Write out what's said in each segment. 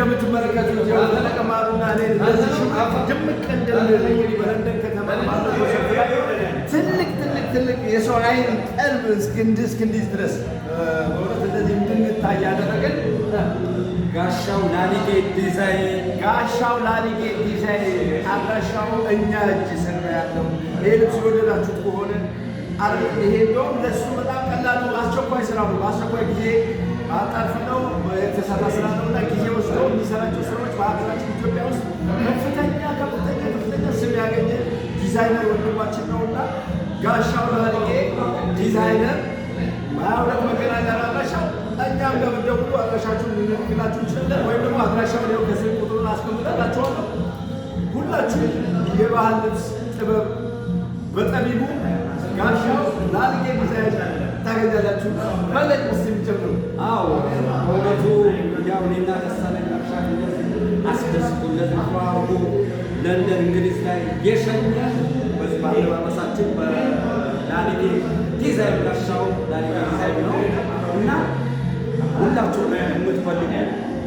እንደምትመለከቱት ያው ፈለቀ ማሩና እኔ እንደዚህ ድምቅ እንድንል እንግዲህ በለንደን ከተማ ባለው በሰልፍ ላይ ትልቅ ትልቅ ትልቅ የሰው አይን ቀልብ እስክንዲዝ ድረስ በእውነት እንደዚህ እንድንታይ ያደረገን ጋሻው ላሊጌ ዲዛይን። ጋሻው ላሊጌ ዲዛይን፣ አድራሻው እኛ እጅ ስር ነው ያለው። ይሄ ልብስ የወደዳችሁት ከሆነ ይሄ እንደውም ለእሱ በጣም ቀላሉ አስቸኳይ ስራ ነው። በአስቸኳይ ጊዜ አጣድፍ ነው የተሰራ ስራ ነው እና ጊዜ ወስዶ የሚሰራቸው ስራዎች በሀገራችን ኢትዮጵያ ውስጥ ከፍተኛ ከፍተኛ ከፍተኛ ስም ያገኘ ዲዛይነር ወንድማችን ነው እና ጋሻው ላሊጌ ዲዛይነር 22 መገናኛ አድራሻው። እኛም ጋር ብትደውሉ አድራሻችሁን ልንልክላችሁ እንችላለን፣ ወይም ደግሞ አድራሻውን ይኸው ከስልክ ቁጥሩን አስቀምጠላችኋለሁ። ሁላችሁም የባህል ልብስ ጥበብ በጠቢቡ ጋሻው ላሊጌ ዲዛይን ታገኛላችሁ። ፈለግ ውስጥ የሚጀምሩ አዎ፣ በእውነቱ ያው እኔና ደሳለኝ መርሻ እንደዚህ አስደስቶ፣ እንደዚህ ፏ አድርጎ ለንደን እንግሊዝ ላይ የሸኘ በዚህ በአለባበሳችን በላሊጌ ዲዛይን፣ ጋሻው ላሊጌ ዲዛይን ነው እና ሁላችሁም የምትፈልጉ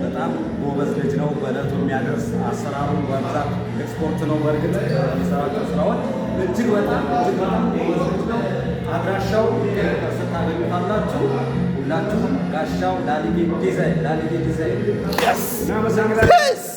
በጣም ጎበዝ ልጅ ነው። በእለቱ የሚያደርስ፣ አሰራሩ በብዛት ኤክስፖርት ነው። በእርግጥ የሚሰራቸው ስራዎች እጅግ በጣም እጅግ በጣም ጎበዝ ልጅ ነው። አድራሻው ከስር ታገኙታላችሁ። ሁላችሁም ጋሻው ላሊጌ ዲዛይን፣ ላሊጌ ዲዛይን። እናመሰግናለን።